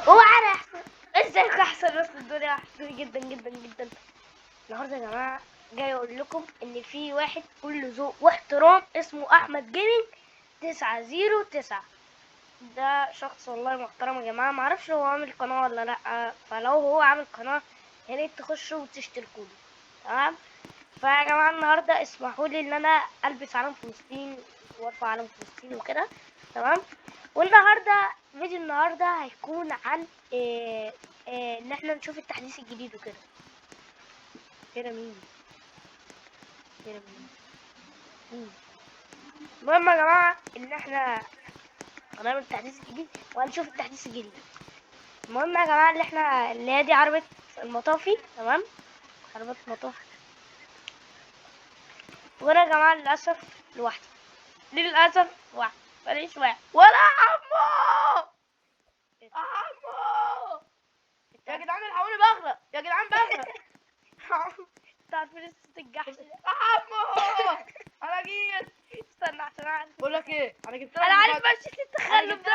هو انا احسن. ازيكم؟ احسن ناس في الدنيا، وحشتوني جدا جدا جدا. النهارده يا جماعة جاي اقول لكم ان في واحد كل ذوق واحترام اسمه احمد Gaming 909. ده شخص والله محترم يا جماعة، معرفش هو عامل قناة ولا لا، فلو هو عامل قناة يا ريت تخشوا وتشتركوا له، تمام؟ فيا جماعة النهارده اسمحوا لي ان انا البس علم فلسطين وارفع علم فلسطين وكده، تمام؟ والنهارده فيديو النهارده هيكون عن إيه إيه ان احنا نشوف التحديث الجديد وكده. كده مين؟ كده مين؟ مين؟ المهم يا جماعة ان احنا هنعمل التحديث الجديد وهنشوف التحديث الجديد. المهم يا جماعة اللي احنا اللي هي دي عربية المطافي، تمام؟ عربية المطافي. وانا يا جماعة للاسف لوحدي، للاسف لوحدي، ماليش واحد ولا عمو عمو. يا جدعان الحقوني بغرق، يا جدعان بغرق. انتوا عارفين الصوت الجحش ده؟ عمو انا جيت. استنى عشان اعرف. بقول لك ايه، انا جبت لك انا عارف مفاجأة. مشيت التخلف ده.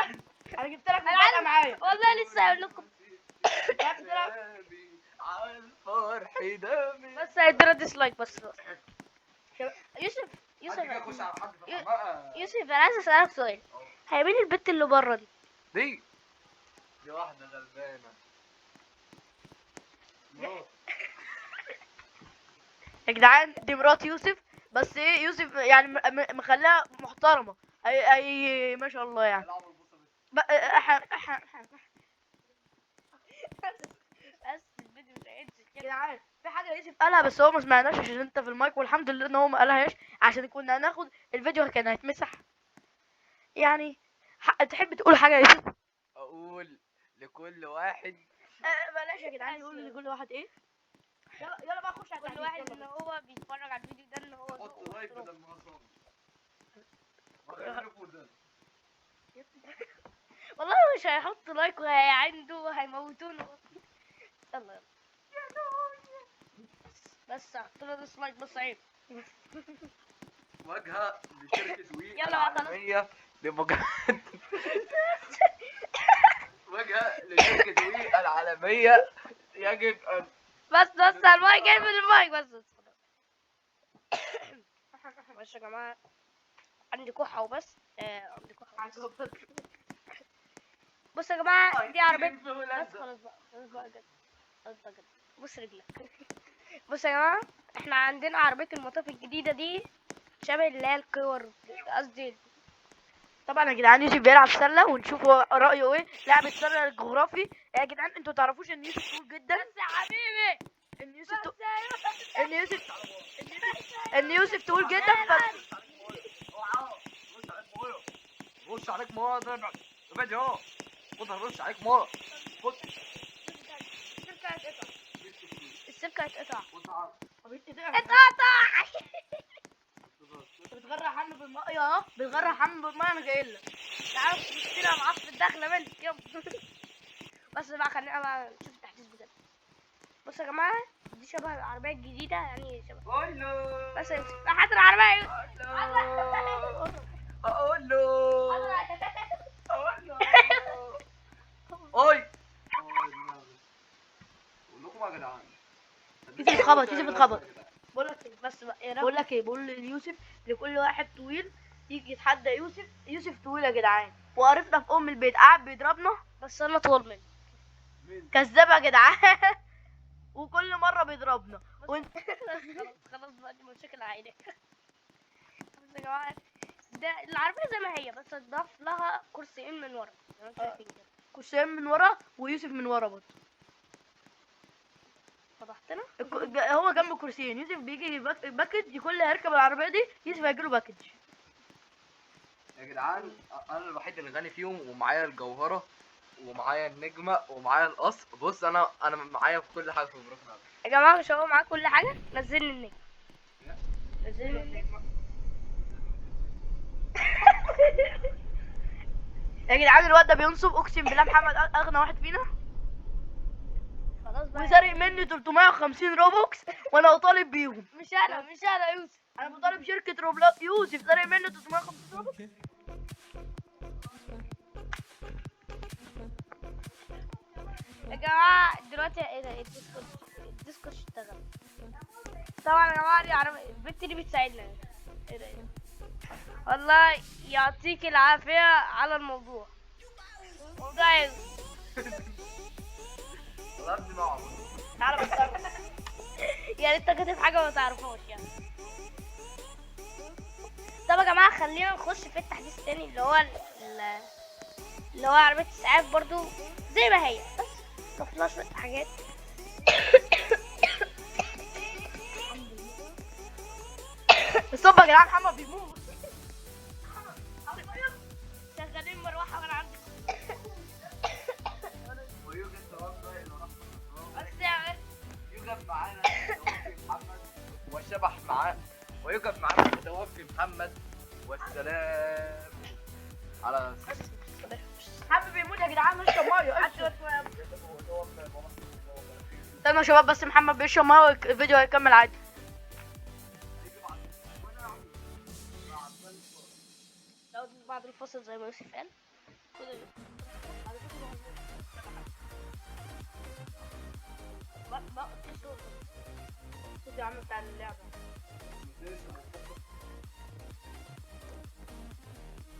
انا جبت لك أنا مفاجأة عارف. معايا. والله لسه هقول لكم. عارف تلعب؟ على الفرح دمي. بس هيدينا dislike بس. يوسف يوسف حد كده يخش على حد في الحمام. يوسف انا عايز اسالك سؤال. هي مين البت اللي بره دي؟ دي واحدة غلبانة. مرات. يا جدعان دي مرات يوسف، بس ايه يوسف يعني مخليها محترمة. اي اي ما شاء الله يعني. العب البوصة بس. أح أح أح. بس الفيديو مش هينزل يا كده. جدعان في حاجة يوسف قالها بس هو ما سمعناش عشان انت في المايك، والحمد لله ان هو ما قالهاش عشان كنا هناخد الفيديو كان هيتمسح. يعني تحب تقول حاجة يا يوسف؟ اقول لكل واحد بلاش يا جدعان يقول لكل واحد ايه. يلا يلا بقى خش على كل واحد ان هو بيتفرج على الفيديو ده ان هو ذوق حط like واحترام. بدل ما هصور. وهخليكوا ده. والله مش هيحط like وهيعندوا وهيموتونا. يلا يلا بس حط لنا dislike بس عيب. واجهة لشركة وي يلا بقى خلاص. العالمية لمجرد واجهة لشركة وي العالمية يجب أن بس بس على المايك، اقفل المايك بس بس. معلش يا جماعة عندي كحة وبس. عندي كحة وبس. بصوا يا جماعة دي عربية. في بس هولندا. خلاص بقى، خلاص بقى جد، خلاص بقى جد. بص رجلك. بص يا جماعة احنا عندنا عربية المطافي الجديدة دي شبه اللي هي الكور، قصدي طبعا يا جدعان يوسف بيلعب سله ونشوف هو رايه ايه. لعبه سله الجغرافي يا جدعان، انتوا تعرفوش ان يوسف طويل جدا. بس يا حبيبي، ان يوسف بس يا ان يوسف ان يوسف طويل جدا. اوعى رش عليك مية، رش عليك مية، ابعد ابعد يا خد، هرش عليك مية. خد. السلكة هتقطع، السلكة هتقطع، خد تعال. اتقطع. بتغرق حمل بالمية اهو، بتغرق حمل بالمية. انا جاي لك. تعالوا فلسطين معاك في الدخلة منك يلا. بس بقى خلينا بقى نشوف التحديث بجد. بصوا يا جماعة دي شبه العربية الجديدة، يعني شبه. قول له. بس يا يوسف هات العربية. اقول له، اقول له، اي اقول لكم يا جدعان. يوسف اتخبط، يوسف اتخبط. بقول لك بس بقى يا رب. بقول لك ايه، بقول ليوسف لكل واحد طويل يجي يتحدى يوسف. يوسف طويل يا جدعان وقرفنا في ام البيت، قعد بيضربنا. بس انا طول منه. مين؟ كذاب يا جدعان. وكل مرة بيضربنا. وانت خلاص خلاص بقى دي مشاكل عائلية. بس يا جماعة ده العربية زي ما هي بس اتضاف لها كرسيين من ورا زي ما انتوا شايفين كده. كرسيين من ورا ويوسف من ورا برضه. فضحتنا. هو جنب كرسيين. يوسف بيجي package، كل اللي هيركب العربية دي يوسف هيجيله package. يا جدعان انا الوحيد اللي غني فيهم، ومعايا الجوهرة ومعايا النجمة ومعايا القصر. بص انا معايا في كل حاجة في بروكن. يا جماعة مش هو معاه كل حاجة. نزلني النجم، نزلني النجم. يا جدعان الواد ده بينصب، اقسم بالله محمد اغنى واحد فينا. خلاص بقى. وسارق مني 350 Robux وانا اطالب بيهم. مش انا، مش انا يوسف. انا بطالب شركة Roblox. يوسف سارق مني 350 Robux. يا جماعة دلوقتي ايه ده؟ ال Discord اشتغل. طبعا يا جماعة دي عربية البنت دي بتساعدنا. ايه ده؟ إيه ده؟ والله يعطيك العافية على الموضوع. موضوع حلو. والله يا ابني ما أعرف. تعالى بس. يعني انت كاتب حاجة ما تعرفهاش يعني. طب يا جماعة خلينا نخش في التحديث التاني اللي هو اللي هو عربية اسعاف برضو زي ما هي، بس ضفنا شوية حاجات. الصبح يا جدعان محمد بيموت. شغالين مروحة وانا عندي ويوجد توفى الى رحمة الله. بس يا يوجد معانا المتوفي محمد وشبح معاه، ويوجد معانا المتوفي محمد، والسلام على محمد بيموت يا جدعان، اشرب مية. استنوا يا شباب بس محمد بيشرب مية والفيديو هيكمل عادي. لو بعد الفصل زي ما يوسف قال. ما صوت يا عم بتاع اللعبة.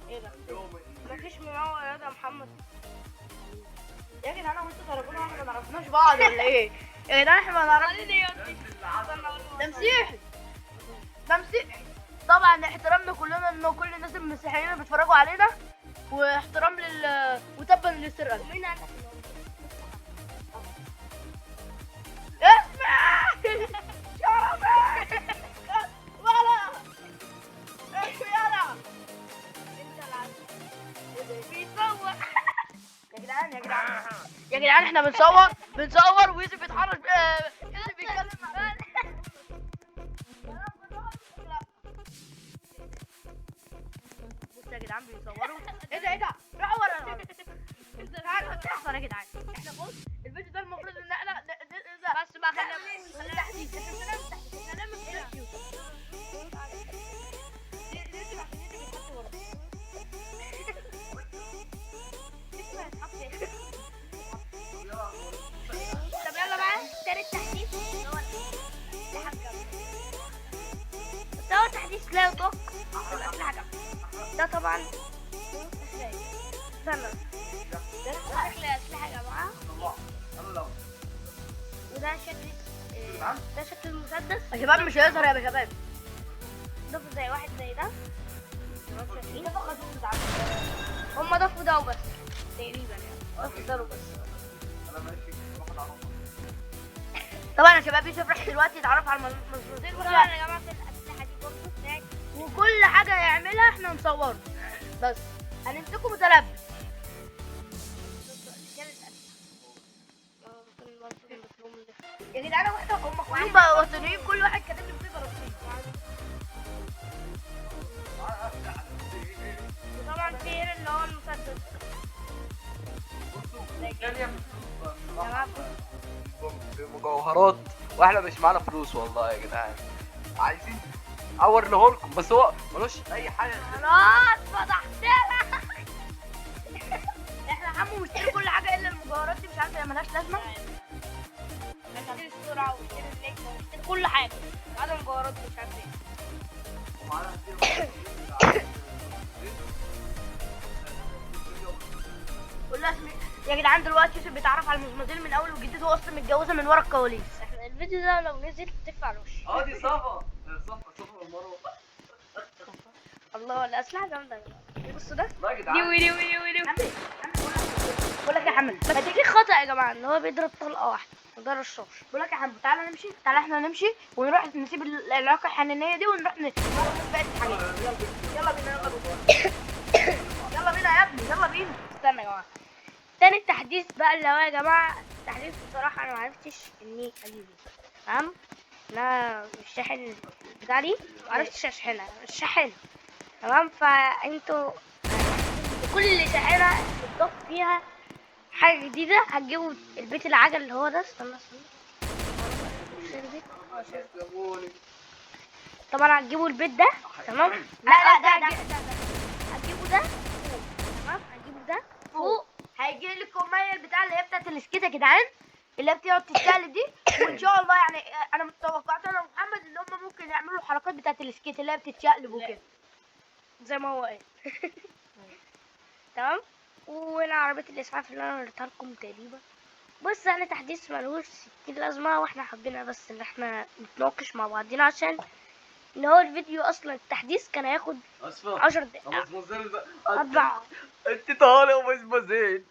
ايه ده؟ مفيش منور يا محمد. يا جدعان هو انتوا تعرفونا واحنا ما نعرفناش بعض ولا ايه؟ يا جدعان احنا ما نعرفش. ده مسيحي، ده مسيحي. طبعا احترامنا كلنا انه كل الناس المسيحيين اللي بيتفرجوا علينا، واحترام لل وتبا للسرقه. مين قال لك اسمع شرفي ولا يلا انت العسل بيصور. يا جدعان يا جدعان يا جدعان احنا بنصور ويوسف بيتحرش، يوسف بيتكلم مع بص يا جدعان بيصوروا. ايه ده ايه ده؟ روحوا ورا الارض. حاجة بتحصل يا جدعان. احنا بص الفيديو ده المفروض ان احنا بس بقى خلينا خلينا تحديث. احنا مش هنعمل تحديث، احنا هنعمل فيديو. طب يلا بقى تالت تحديث اللي هو الأسلحة الجامدة. بس هو تحديث لا يطاق الأسلحة جامدة. ده طبعا استنى، ده شكل الأسلحة يا جماعة، وده شكل ده شكل المسدس. يا شباب مش هيظهر يا شباب. ضافوا زي واحد زي ده، هما ضافوا ده وبس تقريبا يعني، ضافوا ده وبس. طبعا يا شباب يوسف راح دلوقتي يتعرف على المزروزين، طبعا يا جماعة في الأسلحة دي برضه بتاعت، وكل حاجة يعملها احنا نصوره، بس هنمسكه متلبس. يا جدعان واحدة هم كلهم بقوا وطنيين، كل واحد كاتب لي في فلسطين. وطبعا في هنا اللي هو المسدس. بمجوهرات، واحنا مش معانا فلوس والله يا جدعان. عايزين اوريهولكم بس هو ملوش اي حاجة. خلاص فضحتنا. احنا عمو مشتري كل حاجة الا المجوهرات دي، مش عارفه هي ملهاش لازمه. اشتري السرعة واشتري النجمة واشتري كل حاجة ما عدا المجوهرات مش عارف ايه. قول لها يا جدعان دلوقتي يوسف بيتعرف على المزمزيل من اول وجديد، هو اصلا متجوزة من ورا الكواليس. احنا الفيديو ده لو نزل تدفع وش. اه دي صفا صفا صفا والمروة. الله الاسلحة جامدة يا جماعة. بصوا ده لا يا جدعان دي ودي ودي ودي. بقول لك يا حمد بس في خطأ يا جماعة ان هو بيضرب طلقه واحدة وده رشاش. بقول لك يا حمد تعالى نمشي، تعالى احنا نمشي ونروح نسيب العلاقة الحنينيه دي ونروح باقي الحاجات. يلا بينا يلا بينا يلا بينا يا ابني يلا بينا. استنى يا جماعة، تاني تحديث بقى اللي هو يا جماعة تحديث بصراحة انا معرفتش اني اجيبه، تمام؟ انا الشاحن بتاع دي معرفتش اشحنها، مش شاحنة، تمام؟ فانتوا كل شاحنة بتضاف فيها حاجة جديدة. هتجيبوا البيت العجل اللي هو ده، استنى استنى طبعا هتجيبوا البيت ده، تمام؟ لا لا ده ده هتجيبوا ده فوق، تمام؟ هتجيبوا ده فوق هيجي لكم مية البتاع اللي هي بتاعت ال skate يا جدعان اللي هي بتقعد تتشقلب دي. وان شاء الله يعني انا متوقعت انا ومحمد ان هم ممكن يعملوا الحركات بتاعت ال skate اللي هي بتتشقلب وكده. زي ما هو قال. تمام. وهنا عربية الإسعاف اللي أنا وريتها لكم تقريبا. بص يعني تحديث ملهوش ستين لازمة، واحنا حبينا بس إن احنا نتناقش مع بعضينا عشان إن هو الفيديو أصلا التحديث كان هياخد اسفه 10 دقايق. مزمزيل بقى. 4. انت طالع مزمزيل.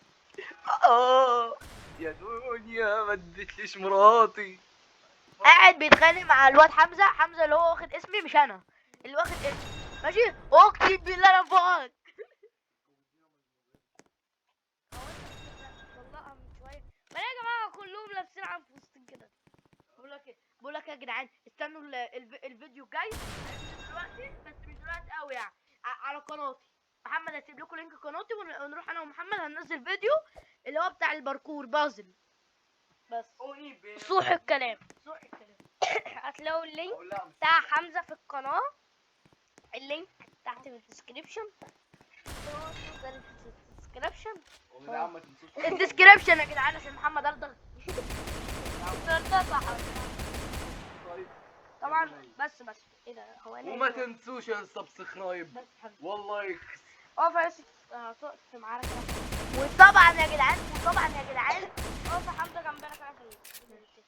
يا دنيا ما اديتليش مراتي. قاعد بيتخانق مع الواد حمزة، حمزة اللي هو واخد اسمي مش انا اللي واخد اسمي، ماشي. اقسم بالله انا فوقك. طلقها من شوية. ما يا جماعة كلهم لابسين عن فستان كده. بقول لك يا جدعان استنوا الفيديو الجاي هينزل دلوقتي، بس مش دلوقتي قوي يعني، على قناتي. محمد هسيب لكم link قناتي، ونروح انا ومحمد هننزل فيديو اللي هو بتاع الباركور بازل. بس صوح الكلام. صح الكلام. هتلاقوا ال link بتاع حمزة في القناة، ال link تحت في ال description. ال description. ال description يا جدعان عشان محمد ارضى. صح طبعا. بس ايه ده؟ هو انا وما تنسوش ال subscribe بس حبيبي. وال like. اقف يا يوسف، تقف معانا كده. وطبعا يا جدعان، وطبعا يا جدعان اقف يا حمزة جنبنا كده في اقف يا يوسف.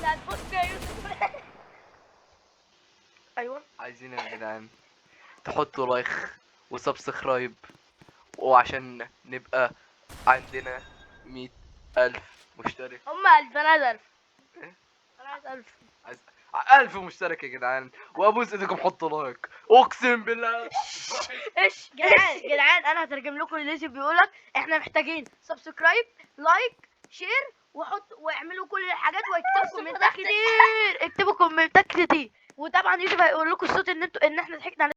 لا تبص يا يوسف. ايوه عايزين يا جدعان تحطوا like و subscribe، وعشان نبقى عندنا 100,000 مشترك. هما 1000، انا عايز 1000. إيه؟ انا عايز 1000. عايز 1000 مشترك يا جدعان، وابوس ايدكم حطوا like، اقسم بالله. ايش جدعان جدعان انا هترجم لكم اللي يوسف بيقولك. احنا محتاجين subscribe، like، share، وحط واعملوا كل الحاجات، واكتبوا كومنتات كتير، اكتبوا كومنتات كتير. وطبعا يوسف هيقول لكم الصوت ان انتوا ان احنا ضحكنا على